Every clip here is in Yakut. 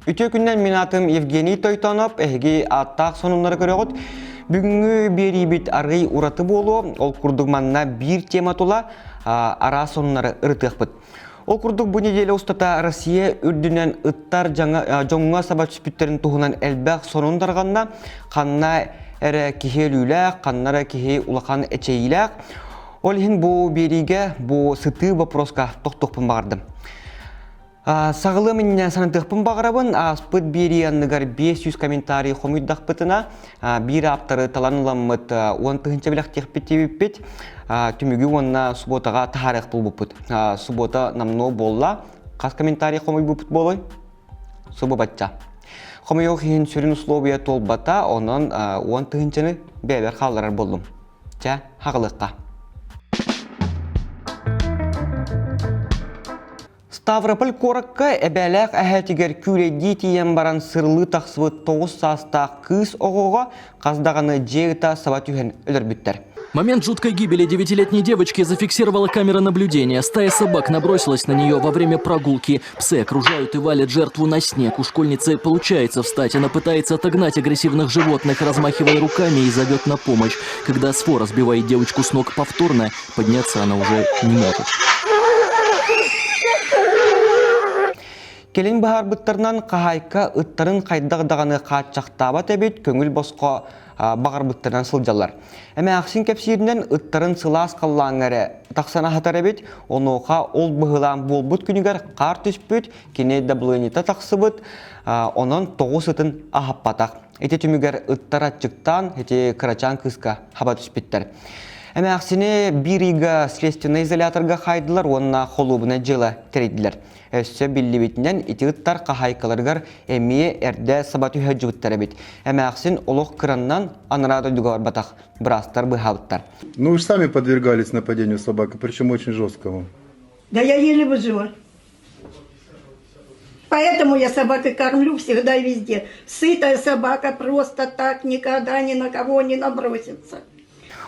Үтүө күннэн мин аатым Евгений Тойтонов, эһиги ааттаах сонуннары көрөҕүт. Бүгүҥҥү биэриибит арыый ураты буолуо, ол курдук манна биир тема тула араас сонуннары ырытыахпыт. Ол курдук бу неделя устата Россия үрдүнэн ыттар дьоҥҥо саба түспүттэрин туһунан элбэх сонун тарҕанна. Ханна эрэ киһи өлүүлээх, ханна эрэ киһи улахан эчэйиилээх. Ол иһин бу биэриигэ бу сытыы вопроска тохтуохпун баҕардым. Саҕалыам иннинэ санатыахпын баҕарабын, ааспыт биэрии анныгар 500 комментарий хомуйдахпытына, биир ааптары талан ыламмыт 10 тыһыынча бэлэхтиэхпит диэбиппит, түмүгү уонна субуотаҕа таһаарыах буолбуппут. Субуота намнуо буолла. Хас комментарий хомуйбуппут буолуой? Субу бачча. Хомойуох иһин сүрүн условия туолбата, онон 10 тыһыынчаны бэйэбэр хаалларар буоллум. Чэ, хаҕылыахха. Ставрополь куоракка эбээлээх эһээтигэр күүлэйдии тиийэн баран сырылыы тахсыбыт 9 саастаах кыыс оҕоҕо хас даҕаны дьиэ ыта саба түһэн өлөрбүттэр. Момент жуткой гибели девятилетней девочки зафиксировала камера наблюдения. Стая собак набросилась на нее во время прогулки. Псы окружают и валят жертву на снег. У школьницы получается встать. Она пытается отогнать агрессивных животных, размахивая руками и зовет на помощь. Когда свора сбивает девочку с ног повторно, подняться она уже не может. Кэлин быһаарбыттарынан хаһаайка ыттарын хайдах даҕаны хааччахтаабат эбит, көҥүл босхо баҕарбыттарынан сылдьаллар. Эмээхсин кэпсииринэн ыттарын сылаас халлааҥҥа эрэ тахсан аһатар эбит, онуоха ол быһылаан буолбут күнүгэр хаар түспүт, кини давлениета тахсыбыт, онон 9 ытын аһаппатах. Ити түмүгэр ыттар аччыктаан ити кырачаан кыыска хаба түспүттэр. Эмээхсини биир ыйга следственнай изоляторга хаайдылар уонна холуобунай дьыала тэрийдилэр. Өссө биллибитинэн ити ыттар хаһаайкаларыгар эмиэ эрдэ саба түһэ эбит. Эмээхсин олох кыраннан анараа дойдуга барбатах быраастар быһаабыттар. Ну, вы же сами подвергались нападению собаки, причем очень жесткому. Да я еле выжила. Поэтому я собак и кормлю всегда и везде. Сытая собака просто так никогда ни на кого не набросится.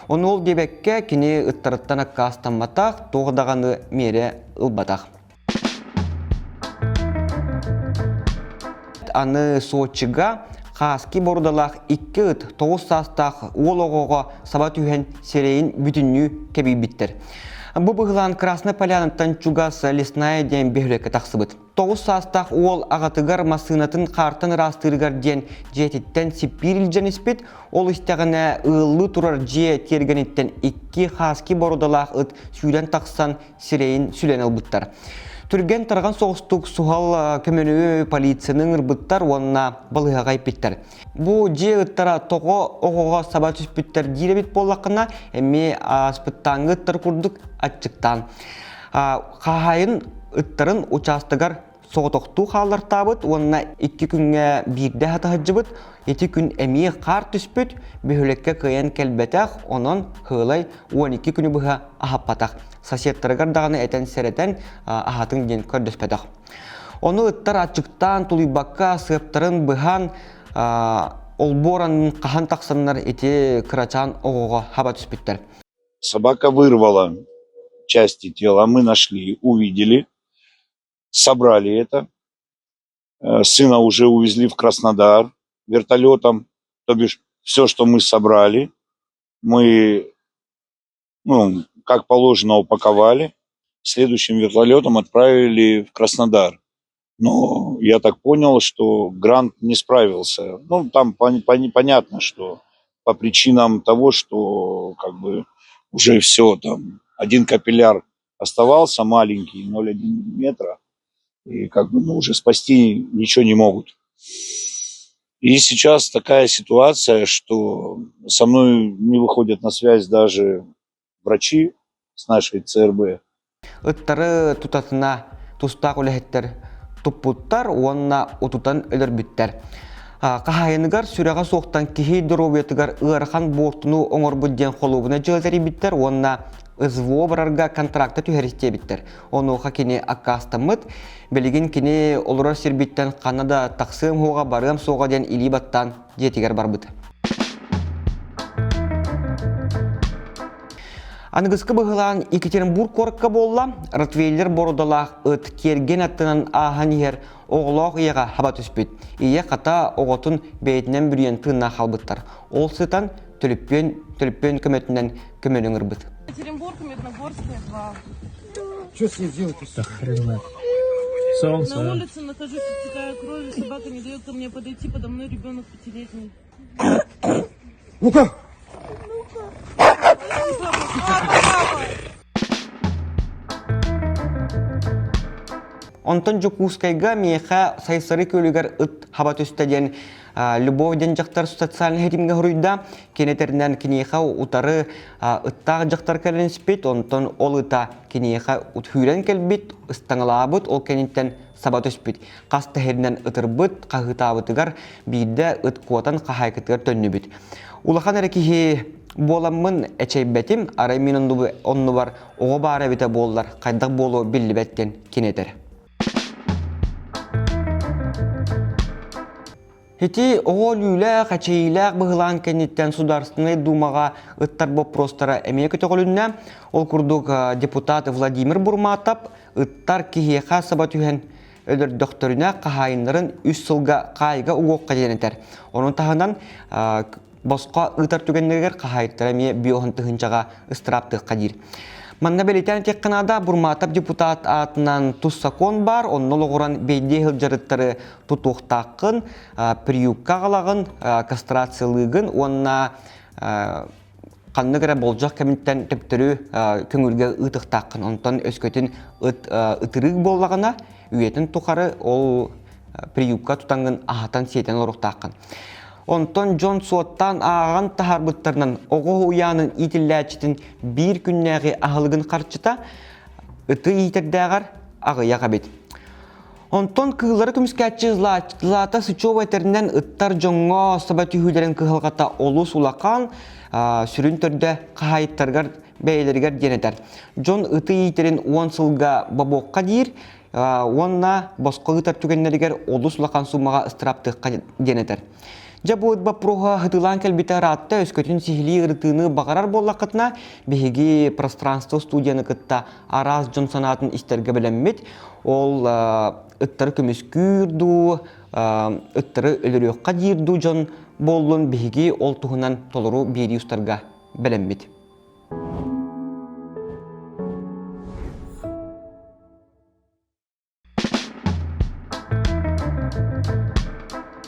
Ону ол диэбэккэ кини ыттарыттан аккаастамматах, туох даҕаны миэрэ ылбатах. Аны Сочига хаски борудалаах икки ыт 9 саастаах уол оҕоҕо саба түһэн сирэйин бүтүннүү кэбийбиттэр. Бу быһылаан Красная Полянаттан чугас Лесная диэн бөһүөлэккэ тахсыбыт. 9 саастаах уол аҕатыгар массыынатын хаартан ыраастыырыгар диэн дьиэтиттэн сиппиир илдьэн испит. Ол истэҕинэ ыаллыы турар дьиэ тиэргэниттэн икки хаски бородалаах ыт сүүрэн тахсан сирэйин сүлэн ылбыттар. Түргэн тарҕан соҕустук суһал көмөнү полицияны ыҥырбыттар уонна балыыһаҕа иппиттэр. Бу дьиэ ыттара тоҕо оҕоҕо саба түспүттэр диир эбит буоллаххына, эмиэ ааспыттааҥҥы ыттар курдук аччыктаан. Хаһаайын ыттарын учаастагар соҕотохтуу хааллартаабыт уонна икки күҥҥэ биирдэ хатаһыдьыбыт. Ити күн эмиэ хаар түспүт, бөһүөлэккэ кыайан кэлбэтэх, онон Хыылай 12 күнү быһа аһаппатах. Соседтарыгар даҕаны этэн-сэрэтэн аһатыҥ диэн көрдөспөтөх. Ону ыттар аччыктаан тулуйбакка сыаптарын быһан олбуор аннын хаһан тахсаннар ити кырачаан оҕоҕо хаба түспүттэр. Собака вырвала части тела, мы нашли, увидели, собрали это. Сына уже увезли в Краснодар вертолетом, то бишь все, что мы собрали, мы, ну, как положено, упаковали, следующим вертолетом отправили в Краснодар. Но я так понял, что Грант не справился. Ну, там понятно, что по причинам того, что как бы уже все там, один капилляр оставался маленький, 0,1 метра, и как бы, ну, уже спасти ничего не могут. И сейчас такая ситуация, что со мной не выходят на связь даже врачи с нашей ЦРБ. Ыттары тутатына тустаах үлэһиттэр туппуттар уонна утутан өлөрбүттэр. Хаһаайыныгар сүрэҕэ суохтан киһи доруобуйатыгар ыарахан буортуну оҥорбут диэн холуобунай дьыала тэрийбиттэр уонна СВО барарга контракта түһэристиэбиттэр. Онуоха кини аккаастаммыт. Билигин кини олорор сирбиттэн ханна да тахсыам суоҕа, барыам суоҕа диэн илии баттаан дьиэтигэр барбыт. Аныгыскы быһылаан Екатеринбург куоракка буолла. Ротвейлер бородалаах ыт тиэргэн аттынан ааһан иһэр. оҕолоох ийэҕэ хаба түспүт. Ийэ хата оҕотун бэйэтинэн бүрүйэн тыыннаах хаалбыттар. Ол сытан төлөппүөн, төлөппүөн көмөтүнэн көмөнү ыҥырбыт. Екатеринбург, Медногорская, 2. Что с ней делать? Да хрена. Солнце. На улице нахожусь, истекая кровью, собака не дает ко мне подойти, подо мной ребенок пятилетний. Ну-ка! Онтон Дьокуускайга миэхэ Сайсары күөлүгэр ыт хаба түстэ диэн Любовь диэн дьахтар социальнай ситимҥэ суруйда. Кини этэринэн киниэхэ утары ыттаах дьахтар кэлэн испит, онтон ол ыта киниэхэ сүүрэн кэлбит, ыстаҥалаабыт, ол кэнниттэн саба түспүт. Хас да сиринэн ытырбыт, хаһыытаабытыгар биирдэ ыт куотан хаһаайкатыгар төннүбүт. Улахан эрэ киһи буоламмын эчэйбэтим, арай мин оннубар оҕо баара эбитэ буоллар, хайдах буолуо биллибэт диэн кини этэр. Ити оҕо өлүүлээх, эчэйиилээх быһылаан кэнниттэн Судаарыстыбаннай Думаҕа ыттар боппуруостара эмиэ көтөҕүлүннэ. Ол курдук депутат Владимир Бурматов ыттар киһиэхэ саба түһэн өлөрдөхтөрүнэ хаһаайыннарын үс сылга хаайга угуохха диэн этэр. Ону таһынан босхо ыытар түгэннэригэр хаһаайыттара эмиэ биоһун тыһыынчаҕа ыстырааптыахха диир. Манна бэлиэтээн этиэххэ наада, Бурматов депутат аатынан тус сокуон баар, онно олоҕуран бэйдиэ сылдьарыттары тутуохтааххын, приюкка аҕалаҕын, кастрациялыыгын уонна ханнык эрэ болдьох кэмиттэн төптөрү көҥүлгэ ыытыахтааххын. Онтон өскөтүн ыт ытырыык буоллаҕына, үйэтин тухары ол приюкка тутаҥҥын аһатан-сиэтэн олоруохтааххын. Онтон дьон суоттаан ааҕан таһаарбыттарынан оҕо уһуйаанын иитиллээччитин биир күннээҕи аһылыгын харчыта ыты иитэрдээҕэр аҕыйах эбит. Онтон кыыллары көмүскээччи Злата Сычева этэринэн ыттар дьоҥҥо саба түһүүлэрин кыһалҕата олус улахан, сүрүн төрдө хаһаайыттарыгар бэйэлэригэр диэн этэр. Дьон ыты иитэрин 10 сылга бобуохха диир уонна босхо ыытар түгэннэригэр олус улахан суумаҕа ыстырааптыахха диэн этэр. Дьэ бу ыт боппуруоһа хытыылаан кэлбитэ ыраатта, өскөтүн сиһилии ырытыыны баҕарар буоллаххытына, биһиги пространство студияны кытта араас дьон санаатын истэргэ бэлэммит. Ол ыттары көмүскүүр дуу, ыттары өлөрүөххэ диир дуу дьон буоллун биһиги ол туһунан толору биэрии устарга бэлэммит.